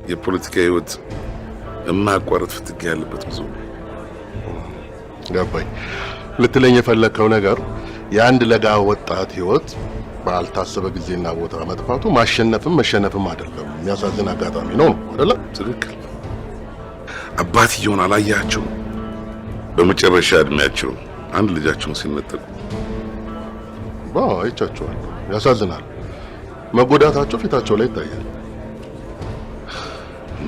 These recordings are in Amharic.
የፖለቲካ ህይወት የማያቋርጥ ፍትጊያ ያለበት ብዙ ነው። ገባኝ። ልትለኝ የፈለግከው ነገር የአንድ ለጋ ወጣት ህይወት ባልታሰበ ጊዜና ቦታ መጥፋቱ ማሸነፍም መሸነፍም አይደለም፣ የሚያሳዝን አጋጣሚ ነው ነው አይደለ? ትክክል። አባትየውን አላያቸው? በመጨረሻ እድሜያቸው አንድ ልጃቸውን ሲነጠቁ። አይቻቸዋለሁ። ያሳዝናል። መጎዳታቸው ፊታቸው ላይ ይታያል።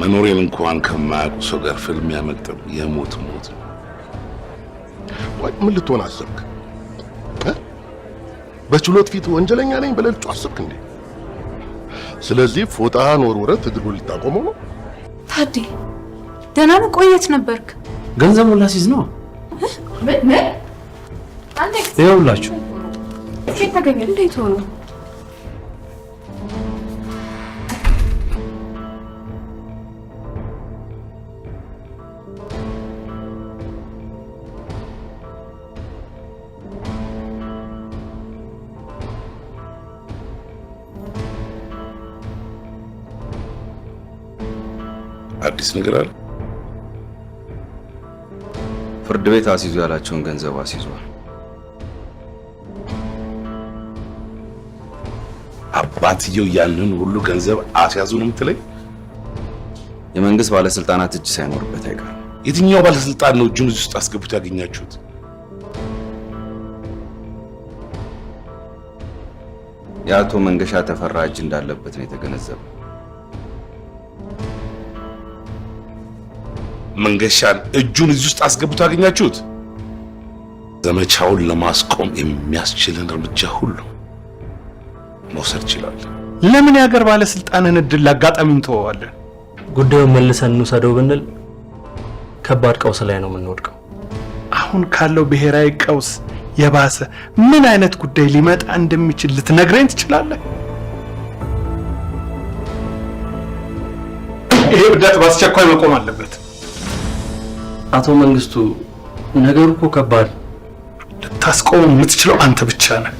መኖሬን እንኳን ከማያውቁ ሰው ጋር ፍልሚያ መግጠም የሞት ሞት ነው። ወይ ምን ልትሆን አሰብክ? በችሎት ፊት ወንጀለኛ ነኝ ብለህ ልትጮህ አሰብክ እንዴ? ስለዚህ ፎጣህን ወርውረህ ትግሉን ልታቆመው ነው? ታዴ ደህና ነው? ቆየት ነበርክ? ገንዘቡን ላስይዝ ነው። ምን ምን? ይኸውላችሁ። የት ተገኘ? እንዴት ሆኖ? አዲስ ነገር አለ? ፍርድ ቤት አስይዙ ያላቸውን ገንዘብ አስይዟል። አባትየው ያንን ሁሉ ገንዘብ አስያዙ ነው የምትለኝ? የመንግስት ባለስልጣናት እጅ ሳይኖርበት አይቀርም። የትኛው ባለስልጣን ነው እጁን እዚህ ውስጥ አስገብቶ ያገኛችሁት? የአቶ መንገሻ ተፈራ እጅ እንዳለበት ነው የተገነዘበው። መንገሻን እጁን እዚህ ውስጥ አስገብቶ ያገኛችሁት? ዘመቻውን ለማስቆም የሚያስችልን እርምጃ ሁሉ መውሰድ ይችላል። ለምን የሀገር ባለስልጣንን እድል ለአጋጣሚ እንተወዋለን? ጉዳዩን መልሰን እንውሰደው ብንል ከባድ ቀውስ ላይ ነው የምንወድቀው። አሁን ካለው ብሔራዊ ቀውስ የባሰ ምን አይነት ጉዳይ ሊመጣ እንደሚችል ልትነግረኝ ትችላለህ? ይሄ እብደት በአስቸኳይ መቆም አለበት። አቶ መንግስቱ፣ ነገሩ እኮ ከባድ። ልታስቆም የምትችለው አንተ ብቻ ነህ።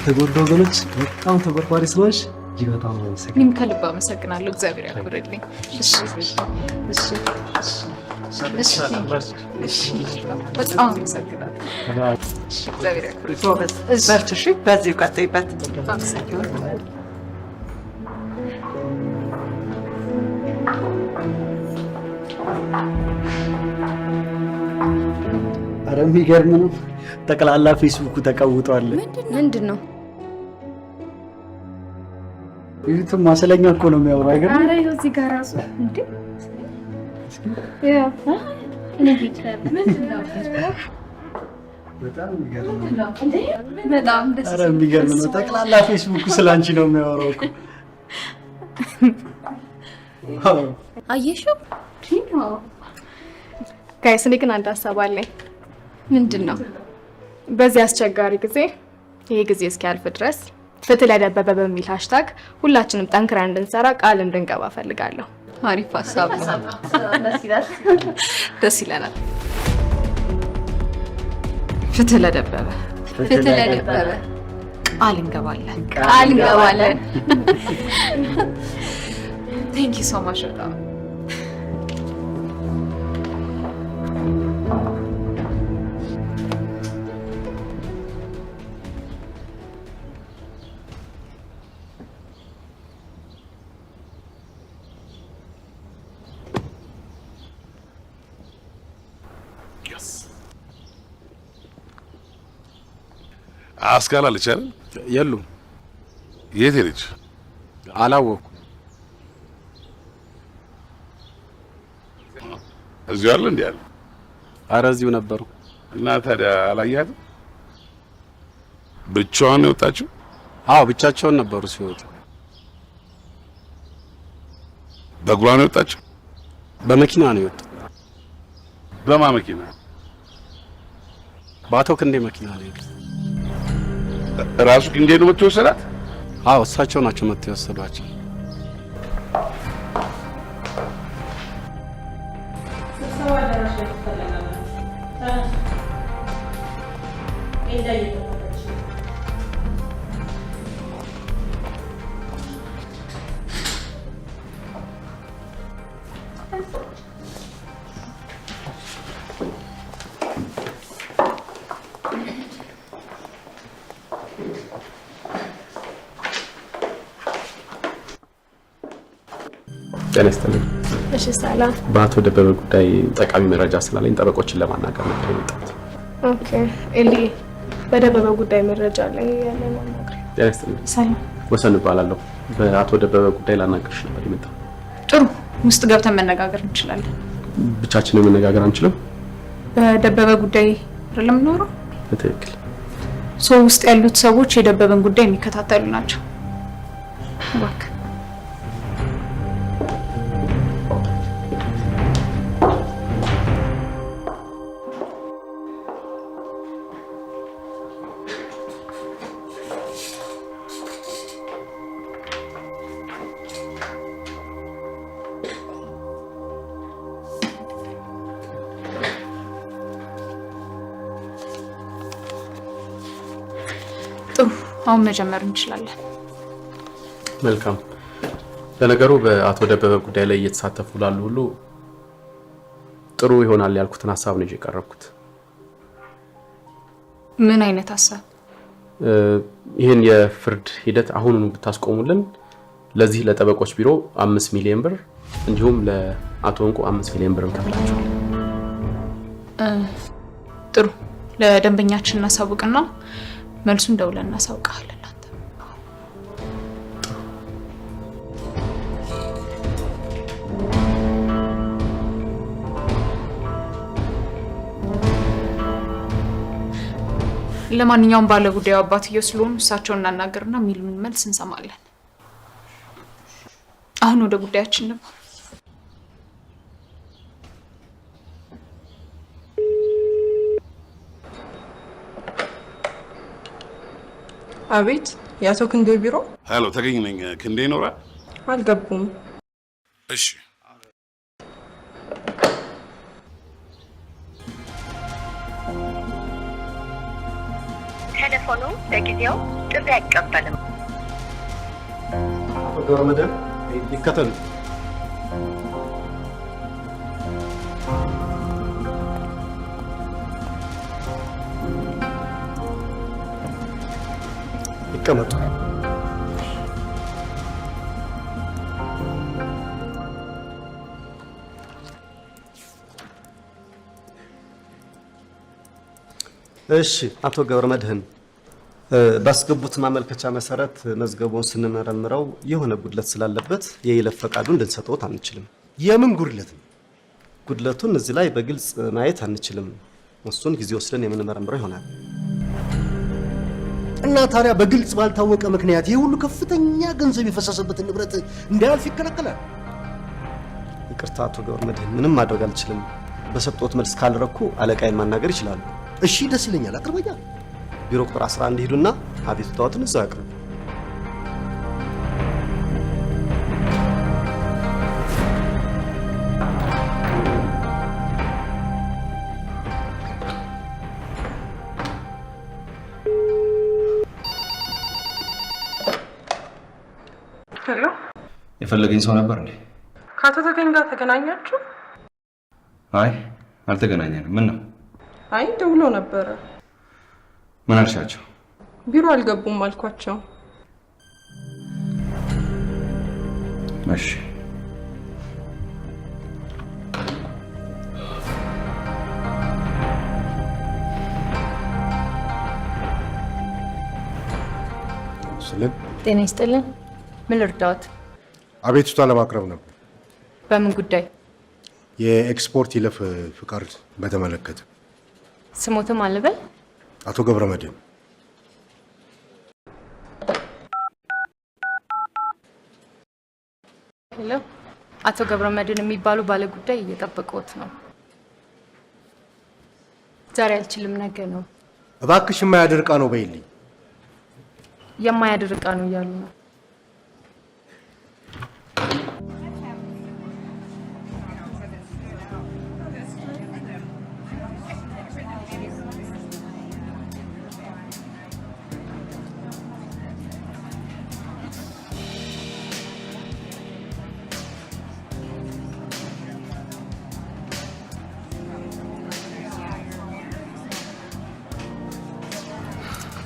ለተጎዱ ወገኖች በጣም ተቆርቋሪ ስለሆንሽ እጅግ በጣም አመሰግናለሁ። እኔም ከልብ አመሰግናለሁ። እግዚአብሔር ያክብርልኝ። እሺ፣ እሺ፣ እሺ፣ እሺ። በጣም አመሰግናለሁ። እሺ፣ እግዚአብሔር ያክብርልኝ። ጎበዝ፣ በርቺ። እሺ፣ በዚሁ ቀጥይበት። አመሰግናለሁ። ኧረ የሚገርም ነው። ጠቅላላ ፌስቡኩ ተቀውጧል። ምንድን ነው? ይሁትማ ስለኛ እኮ ነው የሚያወራው። አይገርም? ኧረ ይኸው እዚህ ጋር ራሱ እንዴ! በጣም የሚገርም ነው። በጣም ደስ ኧረ የሚገርም ነው። ጠቅላላ ፌስቡኩ ስላንቺ ነው የሚያወራው እኮ። አየሽው? Guys፣ እኔ ግን አንድ ሀሳብ አለኝ። ምንድን ነው? በዚህ አስቸጋሪ ጊዜ ይሄ ጊዜ እስኪያልፍ ድረስ ፍትህ ለደበበ በሚል hashtag ሁላችንም ጠንክረን እንድንሰራ ቃል እንድንገባ እፈልጋለሁ። አሪፍ ሀሳብ ነው። ደስ ይለናል። ፍትህ ለደበበ፣ ፍትህ ለደበበ ቃል እንገባለን፣ ቃል እንገባለን። Thank you so much በጣም። አስካል አለች አይደል? የሉም። የት ሄደች? አላወኩም። እዚሁ አለ እንዴ? አለ። ኧረ እዚሁ ነበሩ። እና ታዲያ አላያትም? ብቻዋን ነው የወጣችው? አዎ፣ ብቻቸውን ነበሩ ሲወጡ። በእግሯ ነው የወጣችው? በመኪና ነው የወጡት። በማ መኪና? በአቶ ክንዴ መኪና ነው የሄዱት። ራሱ ክንዴ ነው መጥቶ የወሰዳት? አዎ፣ እሳቸው ናቸው መጥተው የወሰዷቸው። ጤና ይስጥልኝ። እሺ፣ ሰላም። በአቶ ደበበ ጉዳይ ጠቃሚ መረጃ ስላለኝ ጠበቆችን ለማናገር ነበር የመጣሁት። Okay ኤሊ፣ በደበበ ጉዳይ መረጃ አለኝ ያለ ማናገር። ጤና ይስጥልኝ። ሰላም። ወሰን እባላለሁ። በአቶ ደበበ ጉዳይ ላናገርሽ ነበር የመጣሁት። ጥሩ፣ ውስጥ ገብተን መነጋገር እንችላለን። ብቻችንን መነጋገር አንችልም? በደበበ ጉዳይ አይደለም የምኖረው? በትክክል። ሰው ውስጥ ያሉት ሰዎች የደበበን ጉዳይ የሚከታተሉ ናቸው። እባክህ። ጥሩ፣ አሁን መጀመር እንችላለን። መልካም። ለነገሩ በአቶ ደበበ ጉዳይ ላይ እየተሳተፉ ላሉ ሁሉ ጥሩ ይሆናል ያልኩትን ሀሳብ ነው ይዤ የቀረብኩት። ምን አይነት ሀሳብ? ይህን የፍርድ ሂደት አሁኑኑ ብታስቆሙልን ለዚህ ለጠበቆች ቢሮ 5 ሚሊዮን ብር እንዲሁም ለአቶ እንቁ 5 ሚሊዮን ብር እንከፍላቸዋለን። ጥሩ፣ ለደንበኛችን እናሳውቅና መልሱን ደውለን እናሳውቃለን። ለማንኛውም ባለ ጉዳዩ አባትየው ስለሆኑ እሳቸውን እናናገርና የሚሉን መልስ እንሰማለን። አሁን ወደ ጉዳያችን እንግባ። አቤት፣ የአቶ ክንዴ ቢሮ። Hello፣ ተገኝ ነኝ። ክንዴ ይኖራል? አልገቡም። እሺ። ቴሌፎኑ ለጊዜው ጥሪ አይቀበልም። አቶ ገብረመድህን ይከተሉ። ይቀመጡ። እሺ አቶ ገብረመድህን፣ ባስገቡት ማመልከቻ መሰረት መዝገቡን ስንመረምረው የሆነ ጉድለት ስላለበት የይለፍ ፈቃዱን ልንሰጠዎት አንችልም። የምን ጉድለት ነው? ጉድለቱን እዚህ ላይ በግልጽ ማየት አንችልም። እሱን ጊዜ ወስደን የምንመረምረው ይሆናል። እና ታዲያ በግልጽ ባልታወቀ ምክንያት ይህ ሁሉ ከፍተኛ ገንዘብ የፈሰሰበትን ንብረት እንዳያልፍ ይከለከላል? ይቅርታ አቶ ገብረመድህን፣ ምንም ማድረግ አልችልም። በሰጠዎት መልስ ካልረኩ አለቃዬን ማናገር ይችላሉ። እሺ፣ ደስ ይለኛል። አቅርበኛ። ቢሮ ቁጥር 11 ሂዱና አቤቱታዎትን እዛው ያቅርቡ። Hello፣ የፈለገኝ ሰው ነበር እንዴ? ከአቶ ተገኝ ጋር ተገናኛችሁ? አይ አልተገናኘንም። ምን ነው? አይ ደውሎ ነበረ። ምን አልሻቸው? ቢሮ አልገቡም አልኳቸው። እሺ። ስልን ጤና ይስጥልን። ምን ልርዳዎት? አቤቱታ ለማቅረብ ነበር። በምን ጉዳይ? የኤክስፖርት ይለፍ ፍቃድ በተመለከተ። ስሞትም አልበል። አቶ ገብረመድህን። Hello፣ አቶ ገብረመድህን የሚባሉ ባለ ጉዳይ እየጠበቁት ነው። ዛሬ አልችልም፣ ነገ ነው። እባክሽ የማያድር ዕቃ ነው በይልኝ። የማያድር ዕቃ ነው እያሉ ነው።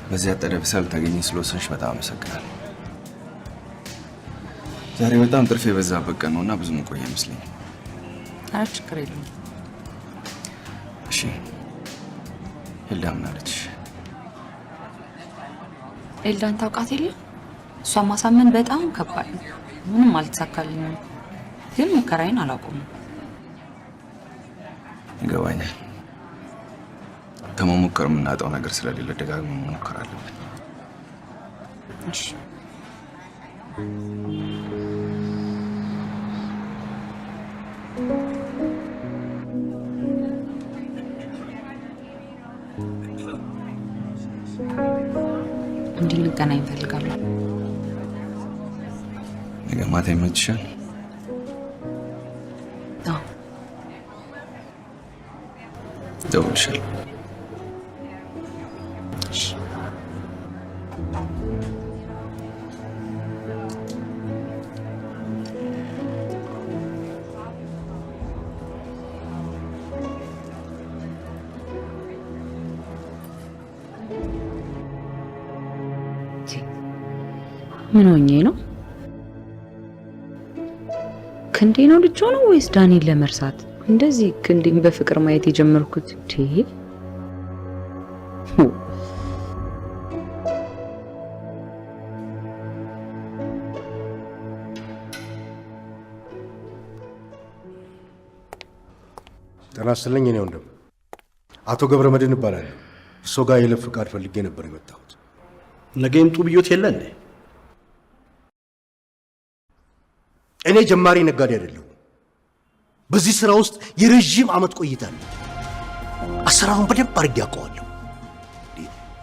በዚህ አጠደፍ ልታገኘኝ ስለወሰንሽ በጣም አመሰግናለሁ። ዛሬ በጣም ጥርፍ የበዛበት ቀን ነውና ብዙ መቆየ አይመስለኝም። ኧረ ችግር የለውም። እሺ ኤልዳ ምን አለችሽ? ኤልዳን ታውቃት የለ? እሷን ማሳመን በጣም ከባድ ነው። ምንም አልተሳካልኝም፣ ግን ሙከራዬን አላቆምም። ይገባኛል። ከመሞከር የምናጣው ነገር ስለሌለ ደጋግመን መሞከር አለብን። እሺ እንድንገናኝ እፈልጋለሁ። ነገ ማታ ይመችሻል? አዎ። እደውልልሻለሁ። እሺ። ምን ሆኜ ነው? ክንዴ ነው ልጅ ሆኖ ወይስ ዳኒን ለመርሳት እንደዚህ ክንዴን በፍቅር ማየት የጀመርኩት? ጤና ይስጥልኝ። እኔ ወንድም አቶ ገብረ መድህን እባላለሁ። እርሶ ጋር የይለፍ ፍቃድ ፈልጌ ነበር የመጣሁት። ነገ ይምጡ ብዮት የለ እንዴ? እኔ ጀማሪ ነጋዴ አይደለሁም። በዚህ ስራ ውስጥ የረዥም ዓመት ቆይታለሁ። አሰራሩን በደንብ አድርጌ አውቀዋለሁ።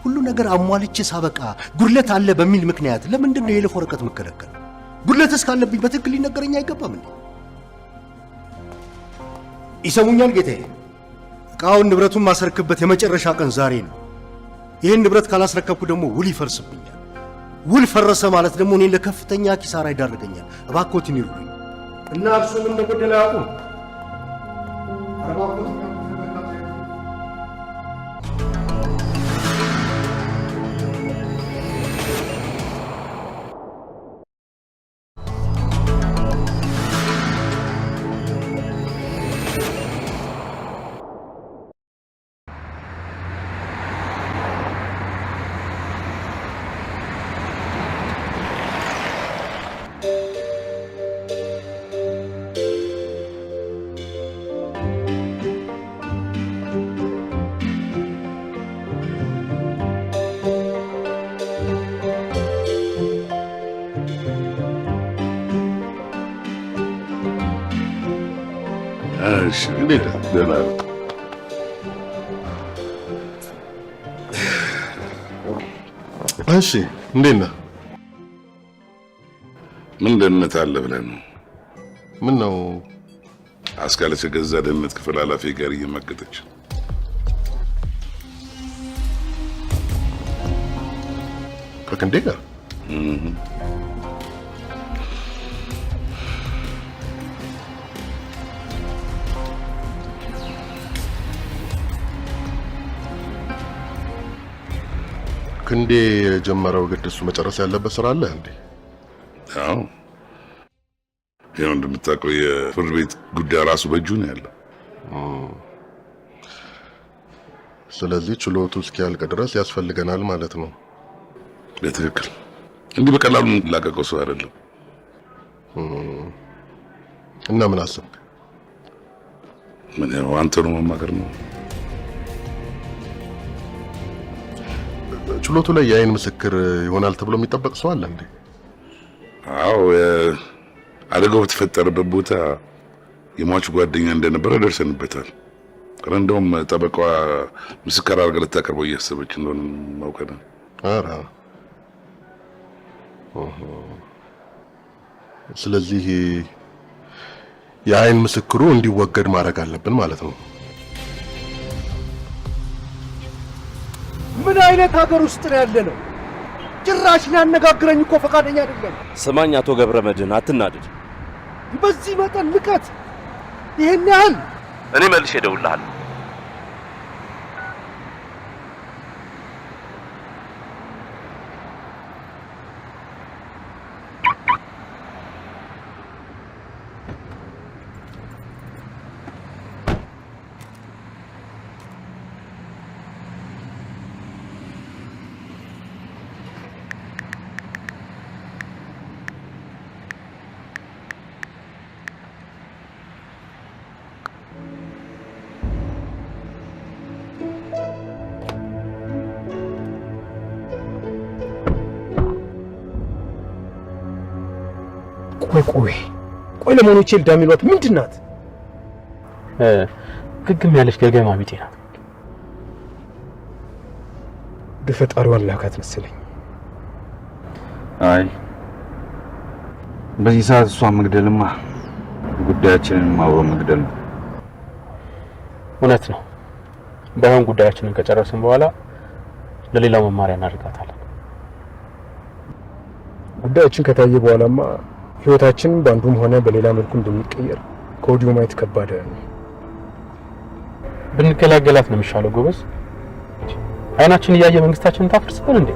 ሁሉ ነገር አሟልቼ ሳበቃ ጉድለት አለ በሚል ምክንያት ለምንድን ነው የይለፍ ወረቀት የምከለከለው? ጉድለትስ ካለብኝ በትክክል ሊነገረኝ አይገባም እንዴ? ይሰሙኛል ጌታዬ? እቃውን ንብረቱን ማስረክበት የመጨረሻ ቀን ዛሬ ነው። ይህን ንብረት ካላስረከብኩ ደግሞ ውል ይፈርስብኛል። ውል ፈረሰ ማለት ደግሞ እኔን ለከፍተኛ ኪሳራ ይዳርገኛል። እባክዎትን ይርዱኝ እና እርስዎ ምን እንደጎደለ አያውቁም። እሺ፣ እንዴት ነህ? ደህና ነህ? እሺ፣ እንዴት ነህ? ምን ደህንነት አለ ብለህ ነው? ምን ነው? አስካለች ከገዛ ደህንነት ክፍል ኃላፊ ጋር እየማገጠች። ከክንዴ ጋር? ክንዴ የጀመረው ግድ እሱ መጨረስ ያለበት ስራ አለ እንዴ? አዎ፣ ያው እንደምታውቀው የፍርድ ቤት ጉዳይ ራሱ በእጁ ነው ያለው። ስለዚህ ችሎቱ እስኪያልቅ ድረስ ያስፈልገናል ማለት ነው። በትክክል። እንዲህ በቀላሉ የምንላቀቀው ሰው አይደለም። እና ምን አሰብክ? ምን ያው አንተኑ መማከር ነው። ችሎቱ ላይ የአይን ምስክር ይሆናል ተብሎ የሚጠበቅ ሰው አለ እንዴ? አዎ፣ አደጋው በተፈጠረበት ቦታ የሟቹ ጓደኛ እንደነበረ ደርሰንበታል። ኧረ እንደውም ጠበቃዋ ምስክር አድርጋ ልታቀርበው እያሰበች እንደሆነ አውቀናል። ኧረ ኦሆ። ስለዚህ የአይን ምስክሩ እንዲወገድ ማድረግ አለብን ማለት ነው። ምን አይነት ሀገር ውስጥ ነው ያለ ነው? ጭራሽ ሊያነጋግረኝ እኮ ፈቃደኛ አይደለም። ስማኝ አቶ ገብረ መድህን አትናደድ። በዚህ መጠን ንቀት፣ ይሄን ያህል እኔ መልሼ እደውልልሃለሁ። ቆይ ቆይ ቆይ፣ ለመሆኑ ይህች ኤልዳ የሚሏት ምንድን ናት? ግግም ያለች ገገማ ቢጤ ናት። ወደ ፈጣሪዋን ላካት መሰለኝ። አይ በዚህ ሰዓት እሷን መግደልማ ጉዳያችንን አብሮ መግደል ነው። እውነት ነው። ባይሆን ጉዳያችንን ከጨረስን በኋላ ለሌላው መማሪያ እናደርጋታለን። ጉዳያችን ከታየ በኋላማ ህይወታችን በአንዱም ሆነ በሌላ መልኩ እንደሚቀየር ከወዲሁ ማየት ከባድ ነው። ብንገላገላት ነው የሚሻለው ጎበዝ። አይናችን እያየ መንግስታችንን ታፈርስብን እንዴ?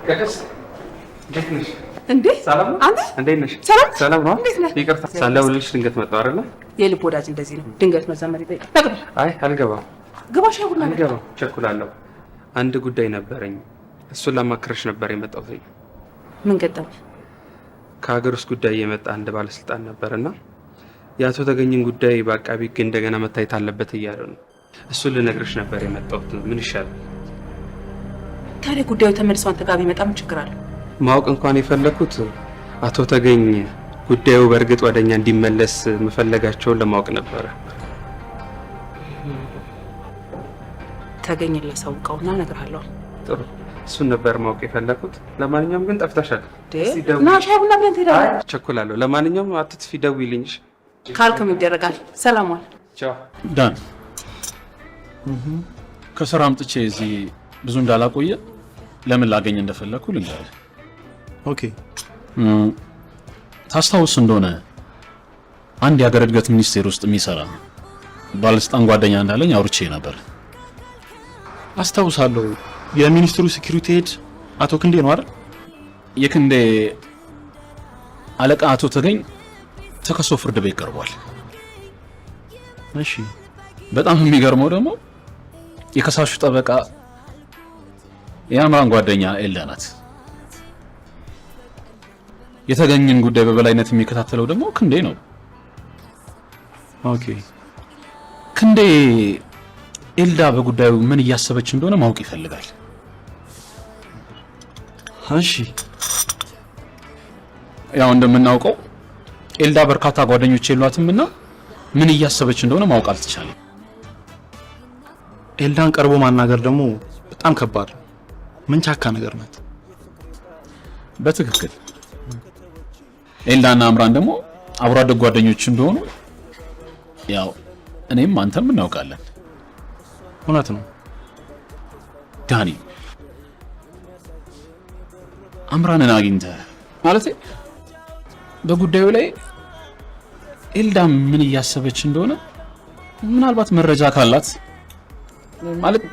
ቅድስት እንዴት ነሽ? እንዴ ሰላም ነው? አንተ እንዴት ነሽ? ሰላም ሰላም ነው? እንዴት ነህ? ይቅርታ ሳልደውልልሽ ድንገት መጣሁ አይደለ? የልብ ወዳጅ እንደዚህ ነው፣ ድንገት መዘመር ይጠይቃል። ና ግባ፣ አይ አልገባም፣ ግባ፣ ሻይ ቡና በል። አልገባም፣ ቸኩላለሁ። አንድ ጉዳይ ነበረኝ፣ እሱን ላማክርሽ ነበር የመጣሁት። ምን ገጠመ? ከሀገር ውስጥ ጉዳይ የመጣ አንድ ባለስልጣን ነበርና የአቶ ተገኝን ጉዳይ በአቃቢ ሕግ እንደገና መታየት አለበት እያለ ነው። እሱን ልነግርሽ ነበር የመጣሁት። ምን ይሻላል? ታዲያ ጉዳዩ ተመልሶ አንተ ጋር ቢመጣ ምን ችግር አለ? ማወቅ እንኳን የፈለኩት አቶ ተገኝ ጉዳዩ በእርግጥ ወደኛ እንዲመለስ መፈለጋቸውን ለማወቅ ነበረ። ተገኝን ላሳውቀውና እነግርሃለሁ። ጥሩ፣ እሱን ነበር ማወቅ የፈለኩት። ለማንኛውም ግን ጠፍተሻል። እስቲ ደውይ። ና ሻይ ቡና ብለን ትሄዳለህ። አይ ቸኩላለሁ። ለማንኛውም አትጥፊ፣ ደውይልኝ። እሺ? ካልክም ይደረጋል። ሰላም ዋል። ቻው። ዳን ከስራ አምጥቼ እዚህ ብዙ እንዳላቆየ ለምን ላገኝ እንደፈለግኩ ልንገርህ። Okay። ታስታውስ እንደሆነ አንድ የሀገር እድገት ሚኒስቴር ውስጥ የሚሰራ ባለስልጣን ጓደኛ እንዳለኝ አውርቼ ነበር። አስታውሳለሁ። የሚኒስትሩ security head አቶ ክንዴ ነው አይደል? የክንዴ አለቃ አቶ ተገኝ ተከሶ ፍርድ ቤት ቀርቧል። እሺ። በጣም የሚገርመው ደግሞ የከሳሹ ጠበቃ የአምራን ጓደኛ ኤልዳ ናት። የተገኘን ጉዳይ በበላይነት የሚከታተለው ደግሞ ክንዴ ነው። Okay። ክንዴ ኤልዳ በጉዳዩ ምን እያሰበች እንደሆነ ማወቅ ይፈልጋል። እሺ። ያው እንደምናውቀው ኤልዳ በርካታ ጓደኞች የሏትም እና ምን እያሰበች እንደሆነ ማወቅ አልተቻለም። ኤልዳን ቀርቦ ማናገር ደግሞ በጣም ከባድ ነው። ምን ቻካ ነገር ናት። በትክክል ኤልዳና አምራን ደግሞ አብሮ አደግ ጓደኞች እንደሆኑ ያው እኔም አንተም እናውቃለን። እውነት ነው ዳኒ። አምራንን አግኝተህ ማለት በጉዳዩ ላይ ኤልዳ ምን እያሰበች እንደሆነ ምናልባት መረጃ ካላት ማለት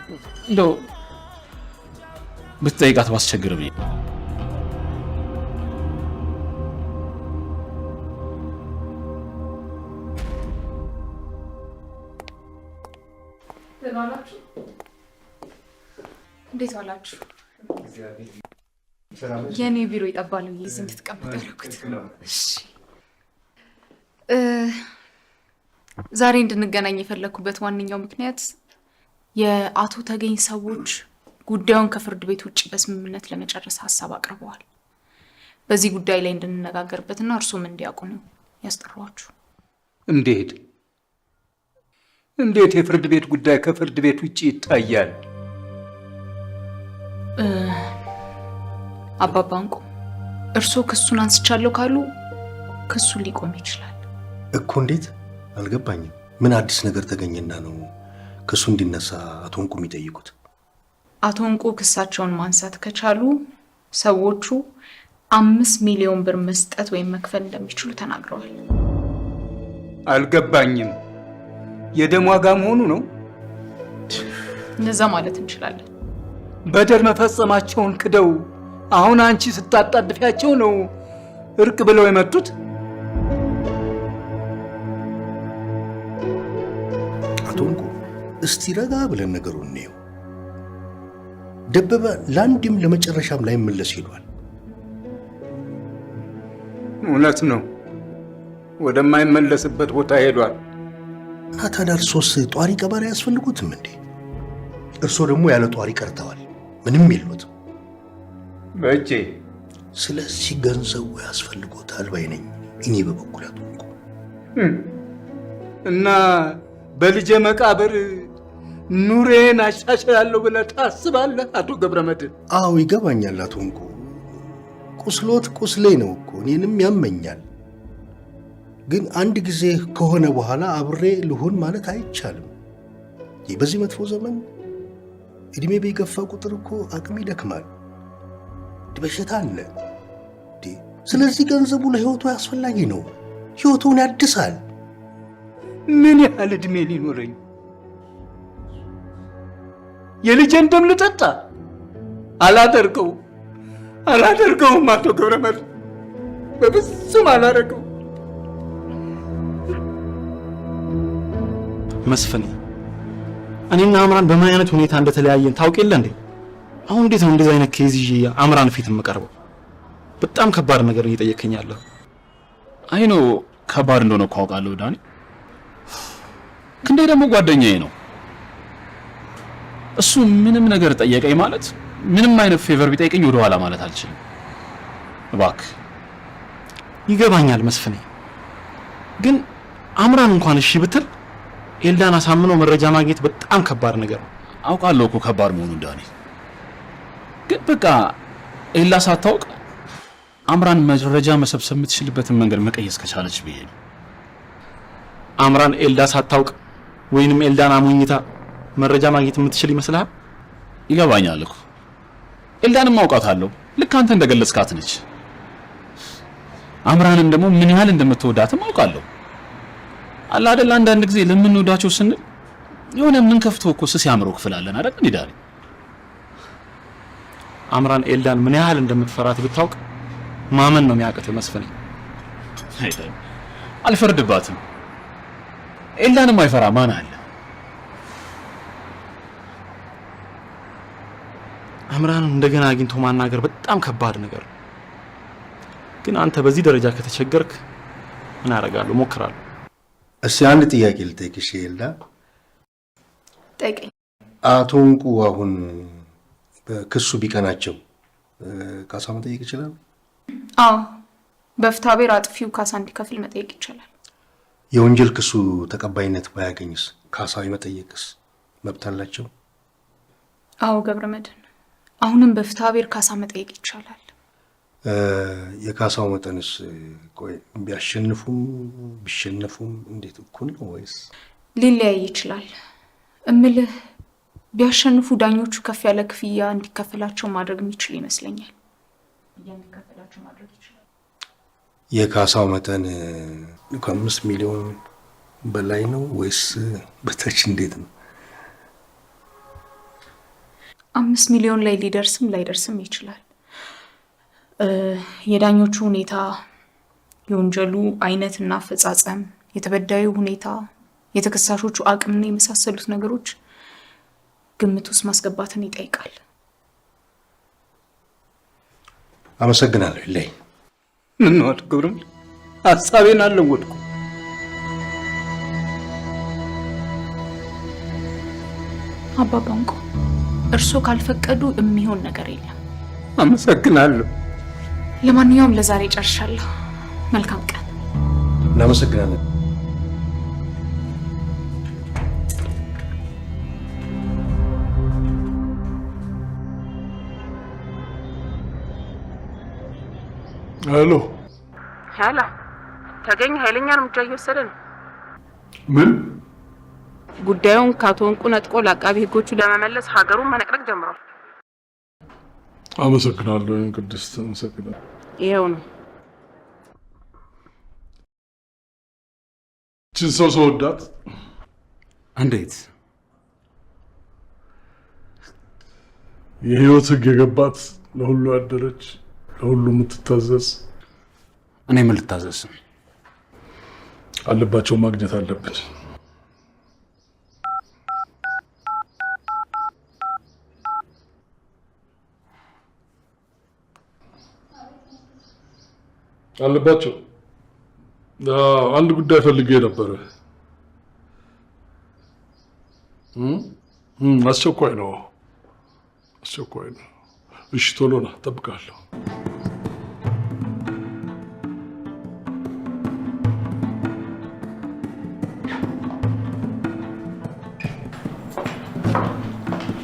እንደው ብትጠይቃት ባስቸግር ብዬ። እንዴት ዋላችሁ? የእኔ ቢሮ ይጠባል ብዬ እዚህ እንድትቀመጥ ያደረኩት። እሺ፣ ዛሬ እንድንገናኝ የፈለግኩበት ዋነኛው ምክንያት የአቶ ተገኝ ሰዎች ጉዳዩን ከፍርድ ቤት ውጭ በስምምነት ለመጨረስ ሀሳብ አቅርበዋል። በዚህ ጉዳይ ላይ እንድንነጋገርበትና እርሶም እንዲያውቁ ነው ያስጠራኋችሁ። እንዴት እንዴት የፍርድ ቤት ጉዳይ ከፍርድ ቤት ውጭ ይታያል? አባባ እንቁ፣ እርሶ ክሱን አንስቻለሁ ካሉ ክሱን ሊቆም ይችላል እኮ። እንዴት አልገባኝም። ምን አዲስ ነገር ተገኘና ነው ክሱ እንዲነሳ አቶ እንቁ የሚጠይቁት? አቶ እንቁ ክሳቸውን ማንሳት ከቻሉ ሰዎቹ 5 ሚሊዮን ብር መስጠት ወይም መክፈል እንደሚችሉ ተናግረዋል። አልገባኝም። የደም ዋጋ መሆኑ ነው? እንደዛ ማለት እንችላለን። በደል መፈጸማቸውን ክደው አሁን አንቺ ስታጣድፊያቸው ነው እርቅ ብለው የመጡት? አቶ እንቁ፣ እስቲ ረጋ ብለን ነገሩን እንየው። ደበበ ለአንድም ለመጨረሻም ላይመለስ ሄዷል። እውነት ነው፣ ወደማይመለስበት ቦታ ሄዷል። እና ታዲያ እርሶስ ጧሪ ቀባሪ አያስፈልጉትም እንዴ? እርሶ ደግሞ ያለ ጧሪ ቀርተዋል። ምንም የሉትም በእጄ። ስለዚህ ገንዘቡ ያስፈልጎታል ባይ ነኝ እኔ በበኩል አቶ እንቁ። እና በልጄ መቃብር ኑሬን አሻሽላለሁ ብለህ ታስባለህ አቶ ገብረመድህን? አዎ ይገባኛል አቶ እንቁ። ቁስሎት ቁስሌ ነው እኮ፣ እኔንም ያመኛል። ግን አንድ ጊዜ ከሆነ በኋላ አብሬ ልሁን ማለት አይቻልም። በዚህ መጥፎ ዘመን እድሜ በገፋ ቁጥር እኮ አቅም ይደክማል፣ በሽታ አለ። ስለዚህ ገንዘቡ ለህይወቱ አስፈላጊ ነው። ህይወቱን ያድሳል። ምን ያህል እድሜ ሊኖረኝ? የልጄን ደም ልጠጣ? አላደርገው አላደርገውም አቶ ገብረመድህን፣ በፍጹም አላደርገው። መስፍኔ፣ እኔና አምራን በምን አይነት ሁኔታ እንደተለያየን ታውቅ የለ እንዴ? አሁን እንዴት ነው እንደዚህ አይነት case ይዤ አምራን ፊት የምቀርበው? በጣም ከባድ ነገር እየጠየከኝ ያለህ። I know፣ ከባድ እንደሆነ እኮ አውቃለሁ ዳኒ። ክንዴ ደግሞ ጓደኛዬ ነው። እሱ ምንም ነገር ጠየቀኝ ማለት፣ ምንም አይነት favor ቢጠይቀኝ ወደ ኋላ ማለት አልችልም። እባክህ። ይገባኛል መስፍኔ፣ ግን አምራን እንኳን እሺ ብትል ኤልዳን አሳምኖ መረጃ ማግኘት በጣም ከባድ ነገር ነው። አውቃለሁ እኮ ከባድ መሆኑን ዳኒ፣ ግን በቃ ኤላ ሳታውቅ አምራን መረጃ መሰብሰብ የምትችልበትን መንገድ መቀየስ ከቻለች ብዬ ነው። አምራን ኤልዳ ሳታውቅ ወይንም ኤልዳን አሞኝታ መረጃ ማግኘት የምትችል ይመስልሃል? ይገባኛል እኮ፣ ኤልዳንም አውቃታለሁ። ልክ አንተ እንደገለጽካት ነች። አምራንም ደግሞ ምን ያህል እንደምትወዳትም አውቃለሁ። አለ አይደል፣ አንዳንድ ጊዜ ለምንወዳቸው ስንል የሆነ ምን ከፍቶ እኮ ስስ ያምሮ ክፍል አለን አይደል እንዴ ዳኒ? አምራን ኤልዳን ምን ያህል እንደምትፈራት ብታውቅ ማመን ነው የሚያቅትህ መስፍኔ። አልፈርድባትም። ኤልዳንም አይፈራ ማን አለ? አምራንን እንደገና አግኝቶ ማናገር በጣም ከባድ ነገር ነው። ግን አንተ በዚህ ደረጃ ከተቸገርክ ምን አደርጋለሁ? እሞክራለሁ። እስቲ አንድ ጥያቄ ልጠይቅሽ ኤልዳ። ጠይቀኝ። አቶ እንቁ አሁን በክሱ ቢቀናቸው ካሳ መጠየቅ ይችላል? አዎ፣ በፍትሐብሔር አጥፊው ካሳ እንዲከፍል መጠየቅ ይቻላል። የወንጀል ክሱ ተቀባይነት ባያገኝስ ካሳ የመጠየቅስ መብት አላቸው? አዎ ገብረመድህን፣ አሁንም በፍትሐብሔር ካሳ መጠየቅ ይቻላል። የካሳው መጠንስ፣ ቆይ፣ ቢያሸንፉም ቢሸነፉም እንዴት፣ እኩል ነው ወይስ? ሊለያይ ይችላል። እምልህ ቢያሸንፉ ዳኞቹ ከፍ ያለ ክፍያ እንዲከፈላቸው ማድረግ የሚችሉ ይመስለኛል። እንዲከፈላቸው ማድረግ ይችላል። የካሳው መጠን ከ5 ሚሊዮን በላይ ነው ወይስ በታች? እንዴት ነው? 5 ሚሊዮን ላይ ሊደርስም ላይደርስም ይችላል። የዳኞቹ ሁኔታ፣ የወንጀሉ አይነት እና አፈጻጸም፣ የተበዳዩ ሁኔታ፣ የተከሳሾቹ አቅምና የመሳሰሉት ነገሮች ግምት ውስጥ ማስገባትን ይጠይቃል። አመሰግናለሁ። ይለይ ምን ነው አቶ ገብረመድህን፣ ሀሳቤን አልለወጥኩም። አባባ እንቁ፣ እርስዎ ካልፈቀዱ የሚሆን ነገር የለም። አመሰግናለሁ። ለማንኛውም ለዛሬ ጨርሻለሁ። መልካም ቀን። እናመሰግናለን። ሄሎ ሄሎ፣ ተገኝ ኃይለኛ እርምጃ እየወሰደ ነው። ምን? ጉዳዩን ከአቶ እንቁ ነጥቆ ለአቃቢ ሕጎቹ ለመመለስ ሀገሩን መነቅነቅ ጀምሯል። አመሰግናለሁ ቅድስት፣ አመሰግናለሁ። ይኸው ነው። ይህችን ሰው ስወዳት እንዴት? የህይወት ህግ የገባት፣ ለሁሉ ያደረች፣ ለሁሉ የምትታዘዝ። እኔ ምን ልታዘዝ? አለባቸው ማግኘት አለብን። አለባቸው፣ አንድ ጉዳይ ፈልጌ ነበረ። አስቸኳይ ነው፣ አስቸኳይ ነው። እሺ ቶሎ ና፣ እጠብቅሃለሁ።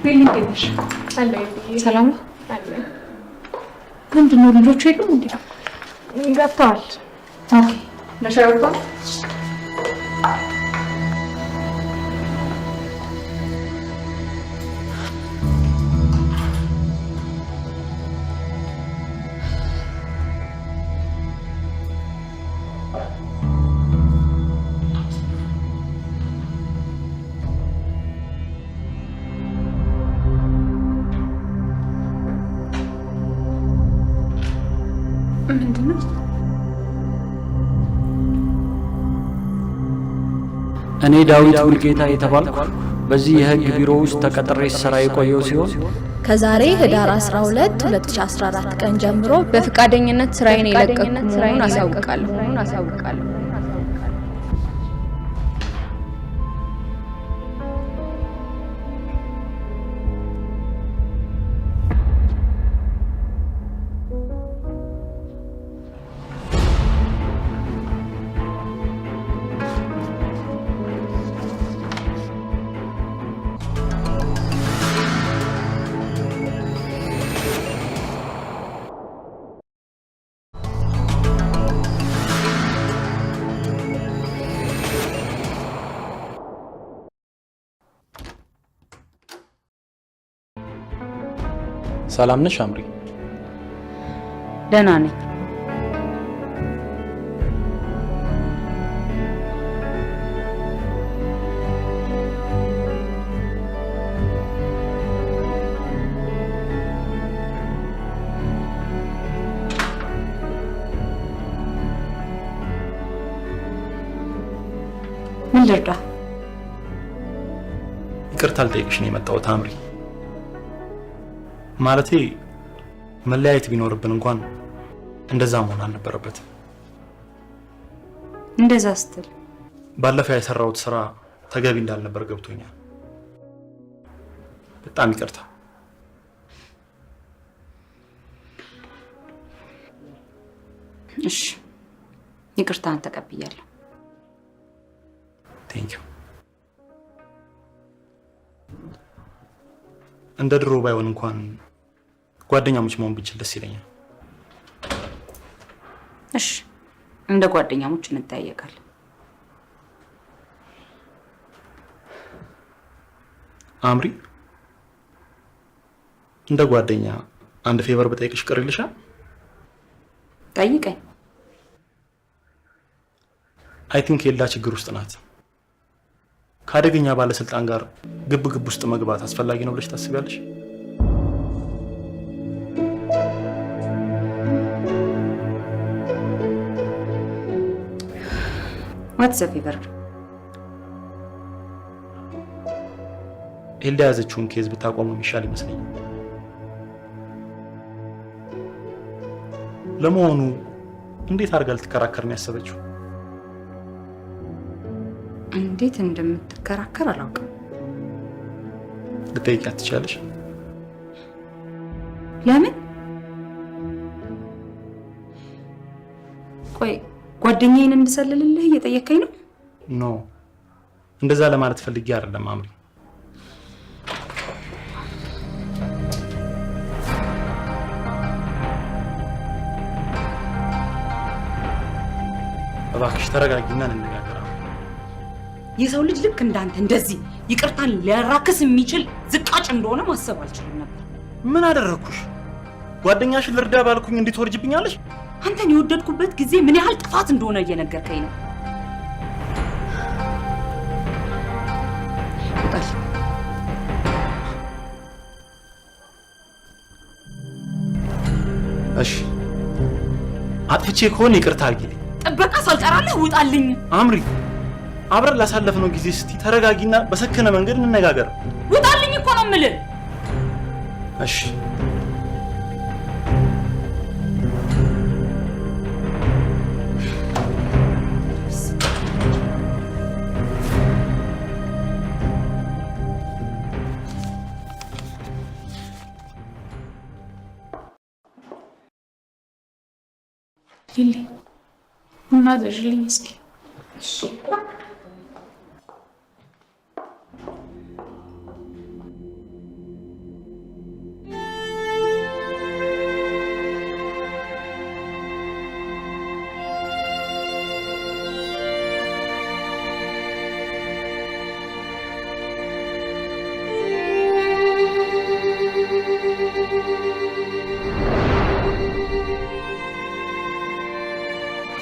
ቤሊ እንዴት ነሽ? ሰላም ነው? ምንድን ነው ልጆቹ የሉም እንዴ? ገብተዋል። Okay፣ ለሻይ ወጥቷል? ምንድን ነው? እኔ ዳዊት ሙልጌታ የተባልኩ በዚህ የህግ ቢሮ ውስጥ ተቀጥሬ ስሰራ የቆየው ሲሆን ከዛሬ ህዳር 12 2014 ቀን ጀምሮ በፈቃደኝነት ስራዬን የለቀቅኩ መሆኑን አሳውቃለሁ። ሰላም ነሽ አምሪ? ደህና ነኝ። ምን ልርዳ? ይቅርታ ልጠይቅሽ ነው የመጣሁት አምሪ። ማለቴ መለያየት ቢኖርብን እንኳን እንደዛ መሆን አልነበረበትም። እንደዛ ስትል? ባለፈው የሰራሁት ስራ ተገቢ እንዳልነበር ገብቶኛል። በጣም ይቅርታ። እሺ፣ ይቅርታህን ተቀብያለሁ። Thank you። እንደ ድሮ ባይሆን እንኳን ጓደኛሞች መሆን ብንችል ደስ ይለኛል። እሺ፣ እንደ ጓደኛሞች እንጠያየቃለን። አምሪ፣ እንደ ጓደኛ አንድ favor ብጠይቅሽ ቅር ይልሻል? ጠይቀኝ። I think ኤልዳ ችግር ውስጥ ናት። ከአደገኛ ባለስልጣን ጋር ግብ ግብ ውስጥ መግባት አስፈላጊ ነው ብለሽ ታስቢያለሽ? What's the favor? ኤልዳ የያዘችውን case ብታቆመው የሚሻል ይመስለኛል። ለመሆኑ እንዴት አድርጋ ልትከራከር ነው ያሰበችው? እንዴት እንደምትከራከር አላውቅም። ልጠይቂያት ትችያለሽ? ለምን? ቆይ ጓደኛዬን እንድሰልልልህ እየጠየከኝ ነው? No፣ እንደዛ ለማለት ፈልጌ አይደለም አምሪ። እባክሽ ተረጋጊና እንነጋገር። የሰው ልጅ ልክ እንዳንተ እንደዚህ ይቅርታን ሊያራክስ የሚችል ዝቃጭ እንደሆነ ማሰብ አልችልም ነበር። ምን አደረግኩሽ? ጓደኛሽን ልርዳ ባልኩኝ እንዴት ትወርጅብኛለሽ? አንተን የወደድኩበት ጊዜ ምን ያህል ጥፋት እንደሆነ እየነገርከኝ ነው። ውጣልኝ። እሺ አጥፍቼ ከሆነ ይቅርታ አድርጊልኝ። ጥበቃ ሳልጠራልህ ውጣልኝ። አምሪ፣ አብረን ላሳለፍነው ጊዜ እስቲ ተረጋጊና በሰከነ መንገድ እንነጋገር። ውጣልኝ እኮ ነው የምልህ። እሺ ሊሊ ቡና አዘዥልኝ እስኪ።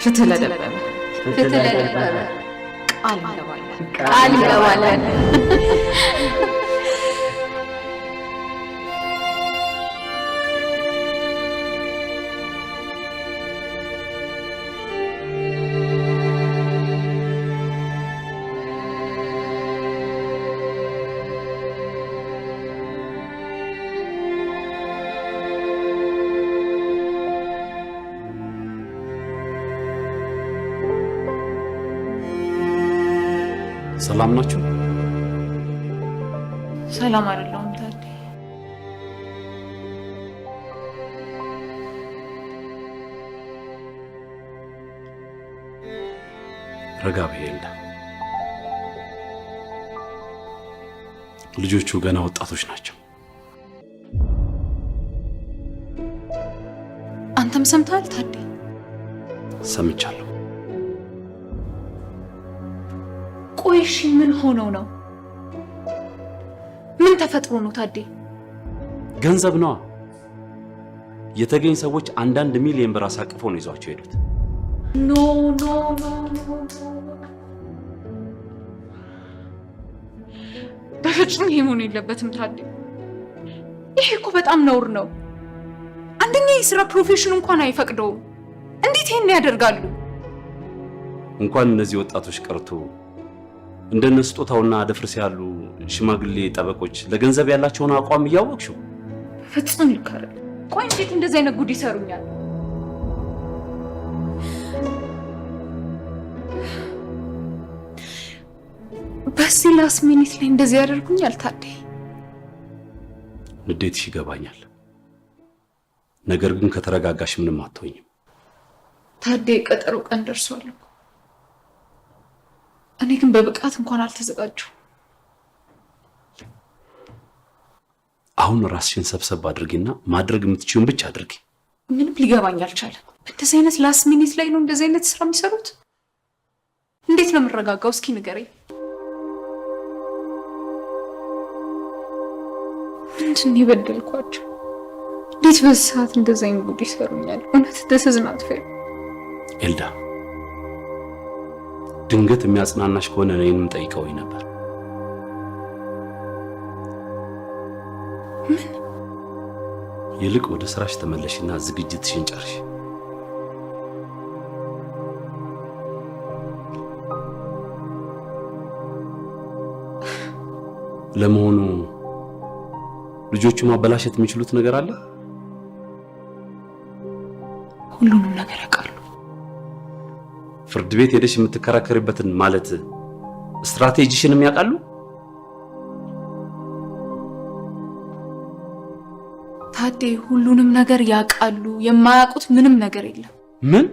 ፍትህ ለደበበ፣ ፍትህ ለደበበ። ቃል እንገባለን፣ ቃል እንገባለን። ሰላም ናችሁ? ሰላም አይደለሁም ታዴ። ረጋ በይ ኤልዳ። ልጆቹ ገና ወጣቶች ናቸው። አንተም ሰምተሃል ታዴ? ሰምቻለሁ። ቆይ እሺ ምን ሆነው ነው? ምን ተፈጥሮ ነው ታዴ? ገንዘብ ነዋ። የተገኝ ሰዎች አንዳንድ ሚሊዮን ብር አሳቅፈው ነው ይዟቸው የሄዱት። No no no no፣ በፍጹም ይሄ መሆን የለበትም ታዴ። ይሄ እኮ በጣም ነውር ነው። አንደኛ የስራ profession እንኳን አይፈቅደውም። እንዴት ይሄን ያደርጋሉ? እንኳን እነዚህ ወጣቶች ቀርቶ እንደነ ስጦታውና ደፍርስ ያሉ ሽማግሌ ጠበቆች ለገንዘብ ያላቸውን አቋም እያወቅሽው ፍጹም ልክ አይደለም። ቆይ እንዴት እንደዚህ አይነት ጉድ ይሰሩኛል? በዚህ last minute ላይ እንደዚህ ያደርጉኛል ታዴ? ንዴትሽ ይገባኛል። ነገር ግን ከተረጋጋሽ ምንም አትሆኝም። ታዴ ቀጠሮ ቀን ደርሷል እኮ። እኔ ግን በብቃት እንኳን አልተዘጋጀሁም። አሁን ራስሽን ሰብሰብ አድርጊና ማድረግ የምትችይውን ብቻ አድርጊ። ምንም ሊገባኝ አልቻለም። እንደዚህ አይነት last minute ላይ ነው እንደዚህ አይነት ስራ የሚሰሩት? እንዴት ነው የምረጋጋው? እስኪ ንገረኝ። ምንድን ነው የበደልኳቸው? እንዴት በዚህ ሰዓት እንደዚህ አይነት ጉድ ይሰሩኛል? እውነት this is not fair። ኤልዳ፣ ድንገት የሚያጽናናሽ ከሆነ እኔንም ጠይቀውኝ ነበር። ምን? ይልቅ ወደ ስራሽ ተመለሽና ዝግጅትሽን ጨርሽ። ለመሆኑ ልጆቹ ማበላሸት የሚችሉት ነገር አለ? ሁሉንም ነገር ያውቃሉ። ፍርድ ቤት ሄደሽ የምትከራከሪበትን ማለት ስትራቴጂሽንም ያውቃሉ? ታዴ ሁሉንም ነገር ያውቃሉ። የማያውቁት ምንም ነገር የለም። ምን?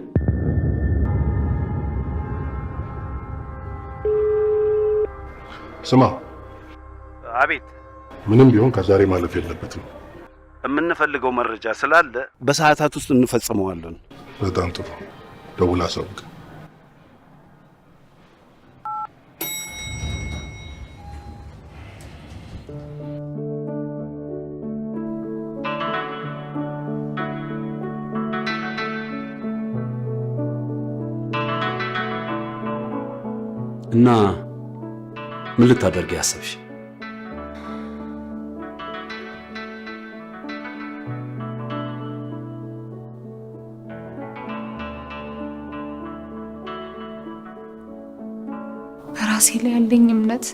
ስማ። አቤት። ምንም ቢሆን ከዛሬ ማለፍ የለበትም። የምንፈልገው መረጃ ስላለ በሰዓታት ውስጥ እንፈጽመዋለን። በጣም ጥሩ። ደውላ አሳውቅ። እና ምን ልታደርጊ ያሰብሽ? በራሴ ላይ ያለኝ እምነት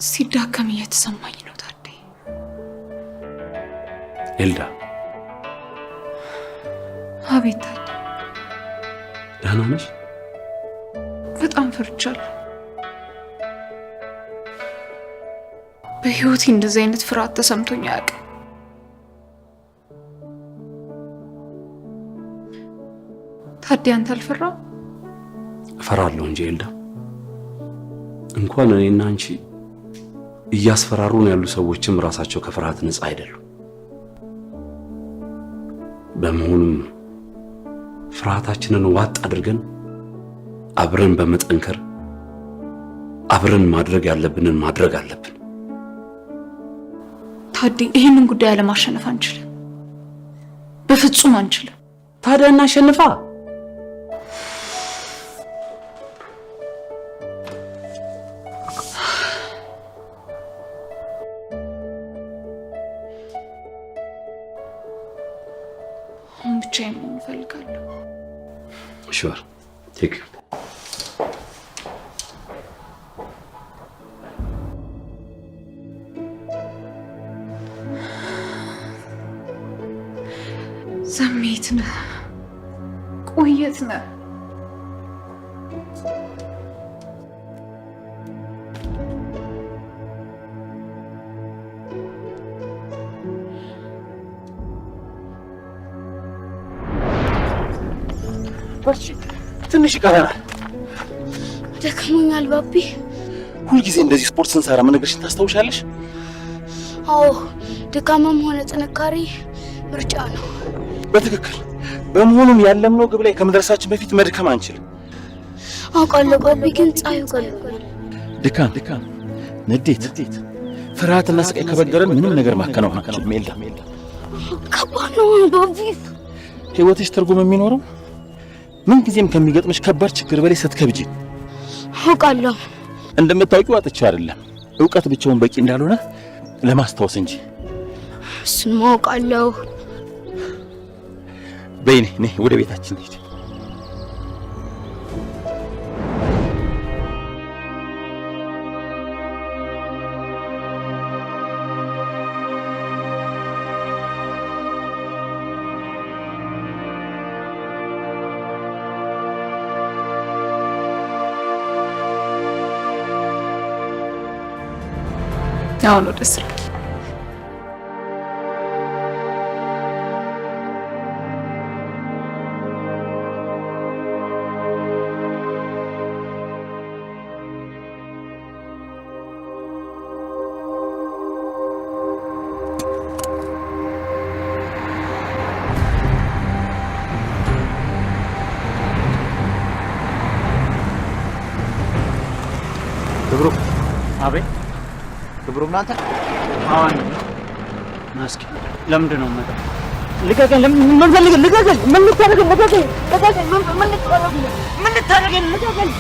ሲዳከም እየተሰማኝ ነው ታዴ። ኤልዳ። አቤት ታዴ። ደህና ነሽ? በጣም ፈርቻለሁ። በህይወቴ እንደዚህ አይነት ፍርሃት ተሰምቶኝ አያውቅም። ታዴ አንተ አልፈራም? እፈራለሁ እንጂ ኤልዳ። እንኳን እኔና አንቺ እያስፈራሩን ያሉ ሰዎችም ራሳቸው ከፍርሃት ነፃ አይደሉም። በመሆኑም ፍርሃታችንን ዋጥ አድርገን አብረን በመጠንከር አብረን ማድረግ ያለብንን ማድረግ አለብን። ታዴ ይህንን ጉዳይ አለማሸነፍ አንችልም፣ በፍጹም አንችልም። ታዲያ እናሸንፋ። አሁን ብቻዬን መሆን እፈልጋለሁ። Sure, take care. ዘሜት ነህ፣ ቆየት ነህ። በርቺ፣ ትንሽ ይቀረናል። ደክሞኛል ባቢ። ሁልጊዜ እንደዚህ ስፖርት ስንሰራ መነግርሽን ታስታውሻለሽ? አዎ፣ ድካምም ሆነ ጥንካሬ ምርጫ ነው። በትክክል። በመሆኑም ያለምነው ግብ ላይ ከመድረሳችን በፊት መድከም አንችልም። አውቃለሁ ባቢ፣ ግን ፀሐዩ ገሎኛል። ድካም፣ ንዴት፣ ፍርሃትና ስቃይ ከበገረን ምንም ነገር ማከናወን አንችልም። ኤልዳ፣ ከባድ ነው ባቢ። ህይወትሽ ትርጉም የሚኖረው ምን ጊዜም ከሚገጥምሽ ከባድ ችግር በላይ ስትከብጂ። አውቃለሁ። እንደምታውቂው አጥቼው አይደለም፣ እውቀት ብቻውን በቂ እንዳልሆነ ለማስታወስ እንጂ። እሱን አውቃለሁ። በይ ነይ ወደ ቤታችን እንሂድ። አሁን ወደ ስራ። ክብሩ። አቤት። ክብሩም ናንተ? አሁን እስኪ ለምንድን ነው የምመጣው? ልቀቀኝ! ምን ፈልገህ? ልቀቀኝ! ምን ልታደርገኝ? ልቀቀኝ! ልቀቀኝ! ምን ልታደርገኝ? ምን ልታደርገኝ? ልቀቀኝ!